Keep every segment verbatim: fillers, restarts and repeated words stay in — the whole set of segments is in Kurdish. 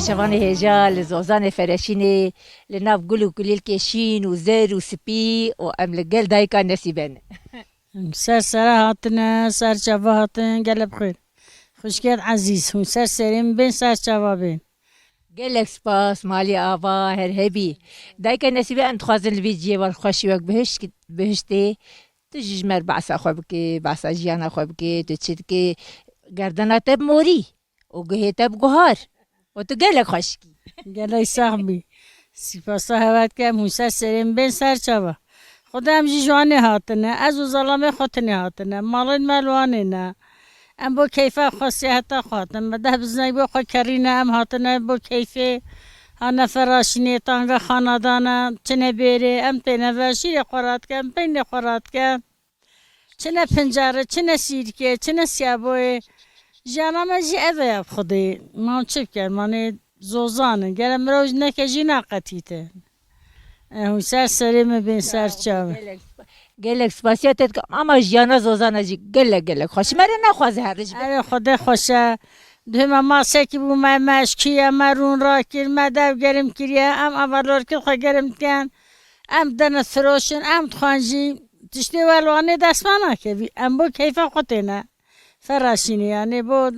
Şevanê hêja li Zozanê Fereşînê, li nav gul û kulîlkê şîn û zer û spî û em li gel dayika Nesîbe ne. Ser sera hatine, ser çava hatin, gelek bi xêr. Xwişkêt ezîz, hûn ser serê min bên, ser çava bên. Gelek spas, malê ava her hebî. Dayika Nesîbe, em dixwazin li vî cihê wer xweşî wek bihişt-, bihiştê. Tu jî ji me re behsa xwe bikê, behsa jiyana xwe bikê, tu çi dikê, gerdena te bi morî û guhê te bi guhar û tu gelek xweşik î. Gelek sax bî. Sipasa hewe dikim, hûn ser serê min bên, ser çava. Xwedê em jî ji wanê hatine, ez û zelamê xwe tinê hatine, malên me li wanê ne. Em bo keyfa xwe, siyaheta xwe hatin. Me deh biznek bo xwe kerîne, em hatine bo keyfê. Hane Feraşînê, tanga xanadana, çine bêrê, em têne ve, şîrê xwe radike, em peynê xwe radike. Çine pincarê, çine sîrkê, çine siyaboyê. Jiyana me jî ev e ya bi Xwedê. Ma çi bikin, manê zozan in. Gere mirov ji neke jî naqetîtin. E, hûn ser serê min bên, ser çav. Gelek spa-, gelek spasiya te dikim. Ama jiyana zozana jî gelek gelek xweş. Me re naxwaze her ji ber. Erê, Xwedê xweş e. Duhê me masekî bû, me meşkiye, me rûn rakir, me dev gerim kiriye. Em ava lorkê xwe gerim dikin. Em dene firoşin, em dixwin jî. Tiştê welwanê dest me nakevî. Em bo keyfa xwe têne. Feraşînê, yanê bo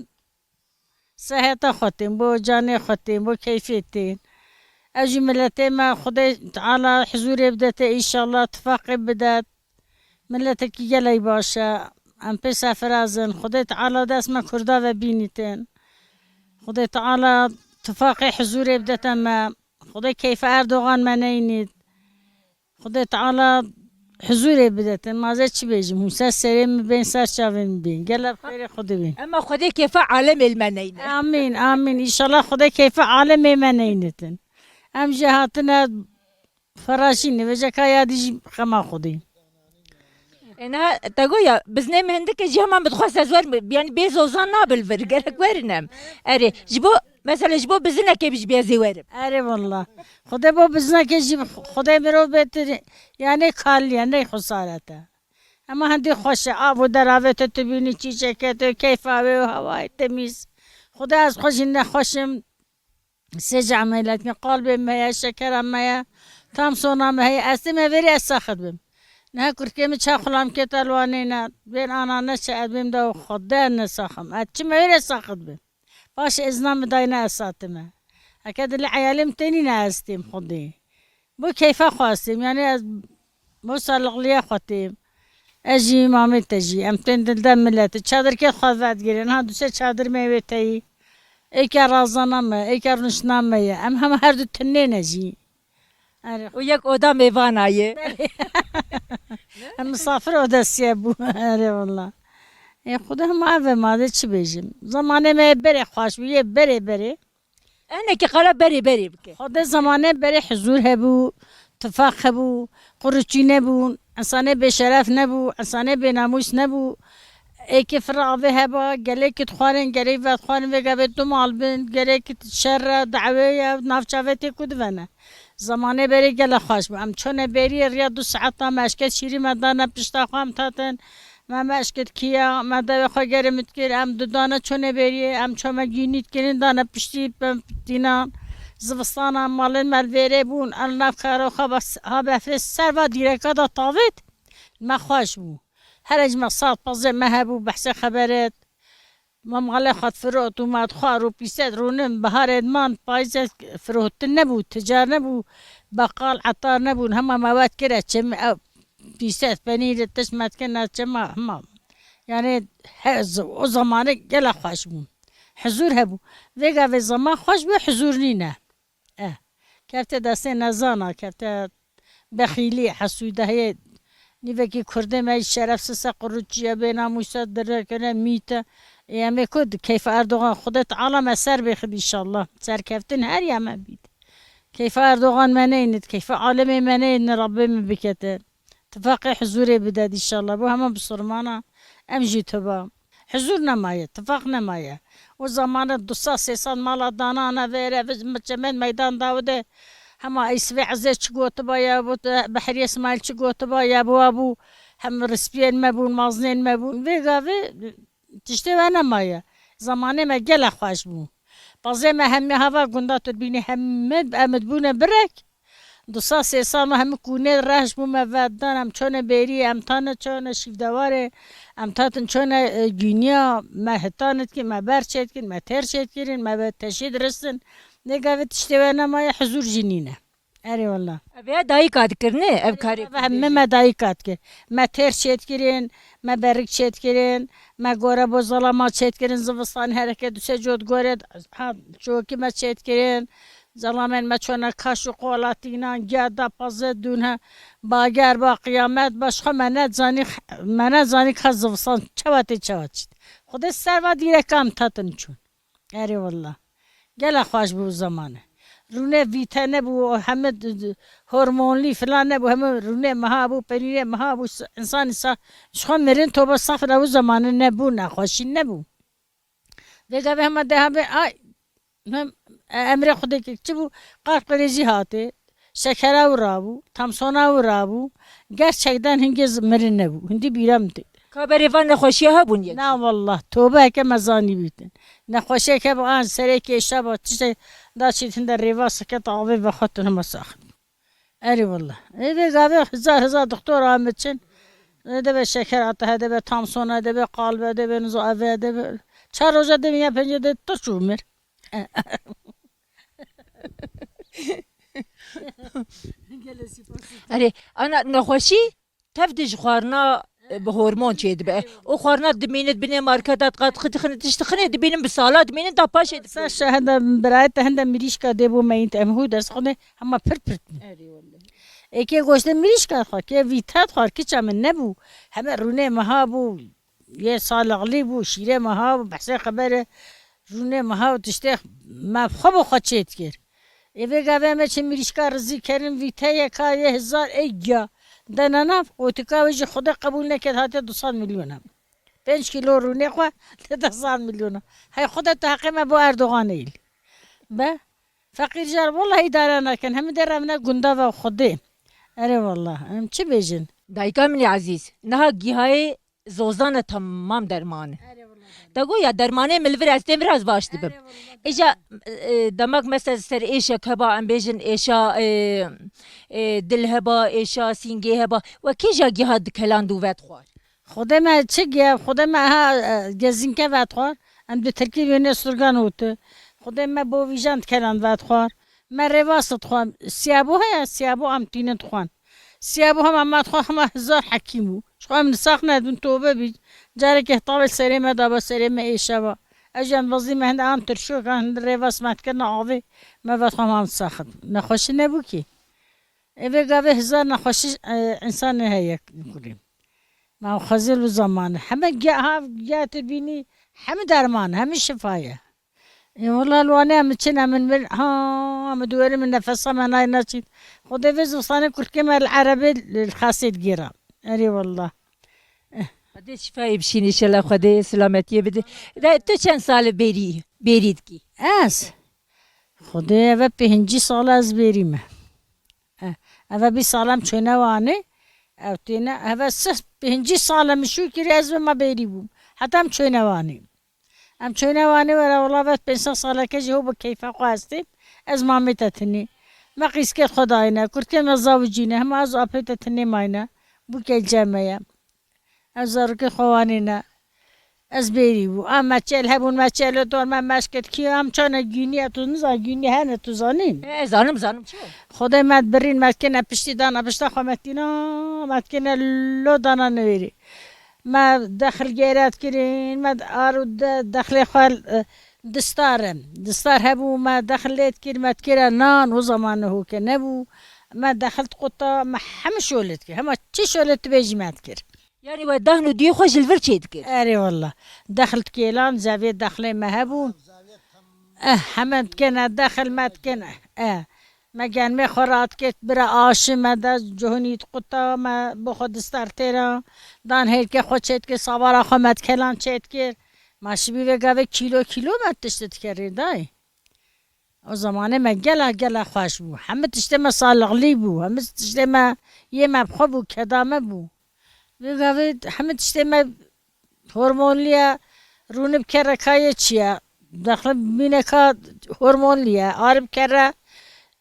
seheta xwe tên, bo canê xwe tên, bo keyfê tên. Ev jî miletê me, Xwedê Teala huzûrê bidete, înşallah tifaqê bidet. Miletekî gelek baş e. Em pê serfiraz in. Xwedê Teala dest me Kurda ve bînîtin. Xwedê Teala tifaqê huzûrê bidete me. Xwedê keyfa Erdogan me neyînît. Xwedê Teala huzûrê bidetin. Ma ez ê çi bêjim? Hûn ser serê min bên, ser çavên min bên. Gelek xêrê Xwedê bên. Ema Xwedê kêfa alemê li me neyne. Amîn, amîn. Înşallah Xwedê kêfa alemê me neynetin. Em jî hatine Feraşînê, vêca ka ya dî jî xema Xwedê. E, niha te got ya, biznê min hindike jî heman bi dixwest ez werim, yanî bê zozan nabe li vir, gerek werin em. Erê, ji bo, mesela ji bo bizinekê bi ji bê ez ê werim. Erê wallah. Xwedê bo bizinekê jî, Xwedê mirov bêtir, yanê kaliye, ney xusarete. Ema hindî xweş e, av û deravê te tu bînî, çîçekê te, keyfa wê û hewayê temîz. Xwedê ez xwe jî nexweş im. Sê camêlek ne, qalbê me ye, şekera me ye, tam sona me heye. Ez tê me verî ez saxit bim. Niha kurkê min ça xulam kete li wan nêne, bên ana neçe ez bêm de Xwedê ne saxim. Ez çi me verî ez saxit bim. Paş ezna min dayne ez satime. Heke dilê eyalê min tênîne ez têm Xwedê. Bo keyfa xwe ez têm. Yanî ez Bo saliqliya xwe têm. Ez jî, mamê te jî. Em tên dilde milletê. Çadirkê xwe vedigirê. Niha du sê çadir me wê teyî. Êke razana me, êke rûniştna me ye. Em hema her du tinê ne jî. Erê. Û yek oda mêvana ye. Em misafir odesiye bû. Erê wala. Ê, Xwedê hema ev e, ma dê çi bêjim. Zemanê me yê berê xweş bû, yê berê berê. Hinekî qala berê berê bike. Xwedê zemanê berê huzûr hebû, tifaq hebû, quruçî nebûn, insanê bêşeref nebû, insanê bênamûs nebû. Êkê fira avê heba, gelekî dixwarin, gelekî vedixwarin vê gavê du mal bin, gelekî şer re, dawê ye, navçavê tê ku divene. Zemanê berê gelek xweş bû. Em çone bêriyê riya du saeta me eşket şîrî me dane pişta xwe em tatin. Me meşkit kiya, me devê xwe gerimît kir, em didane çone bêriyê, em çome gînît kirin, dane piştî, em tînan. Zivistana malên me li vêrê bûn, em nav karoxa bes-, ha befê ser va dîreka da tavêt, me xweş bû. Here ji me sal pezê me hebû, behsê xeberet. Me malê xwe difirot û me dixwar û pîset rûnin, biharê diman, payîzê firotin nebû, ticar nebû, beqal, etar nebûn, hema me wet kire çim, ew pîset, penîrê tişt me dikirine çima, hema. Yanî he, z-, o zamanê gelek xweş bû. Huzûr hebû. Vê gavê zaman xweş bû, huzûr nîne. Eh, kefte destê nezana, kefte bexîlî, hesûdehiyê. Nîvekî kurdê me şerefsiz e, quruçiye, bênamûs e, dirêkine mîte. Ê, em ê ku di keyfa Erdogan, Xwedê Teala me ser bêxin înşallah. Serkeftin her ya me bît. Keyfa Erdogan me neyne, keyfa alemê me neyne, Rabbê min bikete. Tifaqê huzûrê bide înşallah. Bo hema bisurmana em jî tiba. Huzûr nemaye, tifaq nemaye. O zamane du sed sê sed mala dana ana vêre, çemed meydan dawide. Hema Îsvê Ezê çi gotiba ya, bo te Behrî Îsmaîl çi gotiba ya, bo abû hem rispiyên me bûn, maznên me bûn. Vê gavê tiştê we nemaye. Zamanê me gelek xweş bû. Pazê me hemî hava gunda tu dibînî hemî em dibûne birek. Du sal sê sal me hemî kûnê reş bû me vedan, em çone bêrî, em tane çone şîvdewarê, em tatin çone, e, gûniya, me hitan dikî, me ber çêdikîn, me têr çêdikîrin, me ve teşî diristin. Nê gavê tiştê we nemaye huzûr jî nîne. Erê wela. Ev ya dayika dikir ne ev karê. Ev hemî me dayika dikir. Me têr çêdikirin, me berik çêdikirin, me gore bo zalama çêdikirin, zivistan hereke du sê cot gore, ha, çokî me çêdikirin. Zalamên me çone kaş û qolatînan, giya da paze dûne, bager ba, qiyamet ba, ji xwe me nezanî, me nezanî ka zivistan çawa tê çawa çît. Xwedê ser va dîreka em tatin çûn. Erê wela. Gela xweş bû zamane. Rûne vîte nebû, heme d-, d-, hormonlî filan nebû, heme rûne meha bû, penîrê meha bû, s-, însanî sa-, ji xwe mirin tobe saf re û zamane nebû, nexweşî nebû. Vê gavê hema de hebe, ay, hem, e, emrê Xwedê kir, çi bû? Qalp qirêzî hatê. Şekera wira bû, tamsona wira bû. Gerçekten hingê z-, mirin nebû. Hindî bîra min tê. Ka berê van nexweşiya hebûn yek? Na wallah, tobe heke me zanî bîtin. Nexweşiyeke bi an serê kêşa ba, tiştek da çîtin de rêva seket avê vexwetin hema saxit. Erê wallah. Ê vê gavê hizar hizar doktor ame çin. Ê debe şeker ate, he debe tamsona, debe qalbe, debe nizo eve, debe. Çar roja debe ya pence de tu çû mir. Erê, ana nexweşî tev di ji xwarina, e, bi hormon çêdibe. Û xwarina dimînit binê marketa diqat xidixine tişt dixine dibînin bi sala dimînin da paşê dibe. Ser şehede birayet hende mirîşka dê bo meyîn te em hû ders xwedê hema pir pir. Erê wele. Êkê goştê mirîşka xwe, kê vîtet xwar, kiça min nebû. Heme rûnê meha bû. Yê saliqlî bû, şîrê meha bû, behsê xebere rûnê meha û tiştê me xwe bi xwe çêdikir. Ê vê gavê me çi mirîşka rizî kerin vîteyeka yê hizar ey giya. Dene nav, otika wê jî Xwedê qebûl neket hatiye du sed milyona. Pênc kîlo rûnê xwe li du sed milyona. Hey Xwedê tu heqê me bo Erdogan eylî. Be, feqîr jar wellahî îdare nakin. Hemî dê revne gunda ve Xwedê. Erê wallah, em çi bêjin? Dayika min ê ezîz, niha gihayê zozan e temam derman e. Te got ya dermanê min li vir ez tên vir ez baş dibim. Îja, e, demek mesela ser êşek heba, em bêjin êşa, e, e, dil heba, êşa sîngê heba. We kêja giha dikeland û vet xwar? Xwedê me çi giya, Xwedê me ha, e, gezînke vet xwar. Em di tirkî wêne surgan û tu. Xwedê me bo vîjan dikeland vet xwar. Me rêvas dixwam. Siyabo heye, siyabo em tînin dixwan. Siyabo hema me dixwa hema hizar hekîm bû. Ji xwe em nisax nedin tobe bî. Carekê tavê serê me daba serê me êşeva. Ez jî em vazî me hinde an tirşok, an hinde rêvas me dikirina avê. Me vet xwe hema nisaxit. Nexweşî nebû kî. Ê vê gavê hizar nexweşî, e, însanê heye kurê. Me xwezil û zamanê. Heme ge-, ha, gete bînî, hemî derman, hemî şifa ye. Ê, wela li Wanê em çin, em min, ha, em diwerin min nefesa me nayê neçît. Xwedê vê zivistanê kurkê me li erebê li xasê digêra. Erê wela. Xwedê şifayê bişîn înşallah, Xwedê selametiyê bide. De tu çend sal bêrî, bêrî dikî? Ez? Xwedê eve pêncî sal ez bêrî me. Eh, eve bîst sal em çûne Wanê. Ev têne, eve sih pêncî sal em şû kirî ez ve me bêrî bûm. Heta em çûne Wanê. Em çûne Wanê were wela vet pênc sed saleke jî ho bi keyfa xwe estê. Ez mamê te tinê. Me qîskêt xwe dayine. Kurtê me zavicîne. Hema ez û apê te tinê mayne. Bûkê cem me ye. Ez zarokê xwe Wanê ne. Ez bêrî bû. A me çêl hebûn, me çêl dor, me meşkit kî. Em çane gûnî, tu nizan gûnî hene, tu zanîn? E, zanim, zanim çi? Xwedê me birîn, me kene piştî dana, pişta xwe me tîna, me kene lo dana nivêrî. Me dexil gêret kirin, me ar û de-, dexlê xwe, e, distar e. Distar hebû, me dexil lê dikir, me dikire nan, o zaman ne hoke nebû. Me dexil diquta, me hemî şolê dikir. Hema çi şolê tu bêjî me dikir. Yani we dahn û diyê xwe ji li vir çêdikir? Erê wela. Dexil dikêlan, zevê dexlê me hebûn. Eh, hemen dikene dexil me dikene. Eh. Me genmê xwe radikêt bira aşi me de, cihunî diquta, me bo xwe distar têra, dan hêrkê xwe çêdikir, savara xwe me dikelan çêdikir. Ma şibî vê gavê kîlo kîlo me tişt dikerê dayê. O zamanê me gela gela xweş bû. Hemî tiştê me saliqlî bû, hemî tiştê me yê me bi xwe bû, keda me bû. Vê gavê hemî tiştê me hormonlî ye, rûnê bi kerekayê çi ye. Dexil mîneka hormonlî ye. Arib kere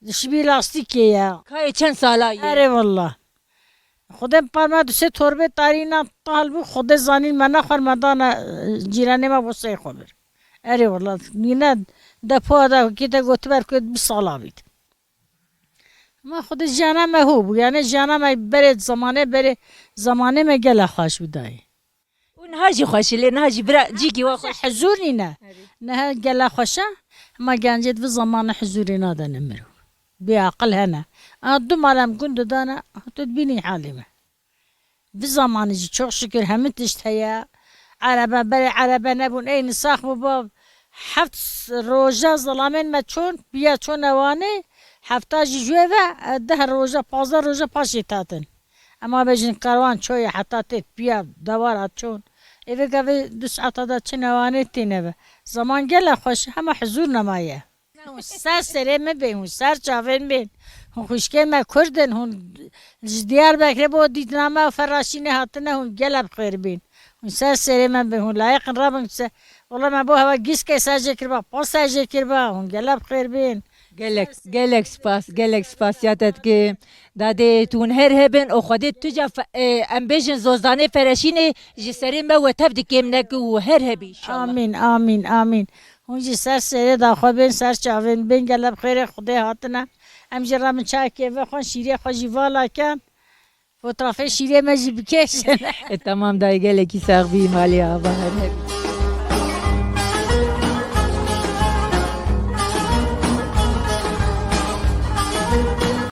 dişibî lastîkê ye. Kayê çend sala ye? Erê wallah. Xwedê parma du sê torbê tarî nan tal bû, Xwedê zanîn me nexwar me dane, e, cîranê me bo sey xwe bir. Erê wallah. Nîne depoya da kî te gotiber ku bi sala bît. Ma Xwedê jiyana me hû bû. Yani jiyana me berê zamanê, berê zamanê me gela xweş bû dayê. Û niha jî xweş e, lê niha jî bira cîkî wa xweş. Huzur nîne. Erê. Niha gela xweş e, hema gencê di vî zamanê huzurê nadene mirov. Bê aqil hene. A du malem gund dane, tu dibînî halê me. Vî zamanî jî çok şükür hemî tişt heye. Erebe, berê erebe nebûn, ey nisax bû bav. Heft roja zilamên me çûn, piya çûne Wanê, hefta jî ji wê ve, e, deh roja, pazdeh roja paşê tatin. Ema bêjin karwan çoye heta têt piya dewara çûn. Ê vê gavê du saeta da çine Wanê têne ve. Zaman gele xweş, hema huzur nemaye. Hûn ser serê min bên, hûn ser çavên bên. Hûn xwişkên me Kurd in, hûn ji Diyarbekirê bo dîtina me û Feraşînê hatine, hûn gele bi xêr bên. Hûn ser serê me bên, hûn layiqin rabin se-, wela me bo hewa gîskê ser jê kiriba, pa ser jê kiriba, hûn gele bi xêr bên. Gelek, gelek spas, gelek spas ya te dikim. Dadê tu hûn her hebin û Xwedê tu ca fe-, e, em bêjin zozanê Fereşînê ji serê me we tev dikêm neke û her hebî inşallah. Amîn, amîn, amîn. Hûn jî ser serê da xwe bên, ser çavên bên, gele bi xêrê Xwedê hatine. Em jî re min çayekê vexwin, şîrê xwe jî vala ken. Fotrafê şîrê me jî bikêşin. E, tamam dayê, gelekî sax bî, malê ava her hebî.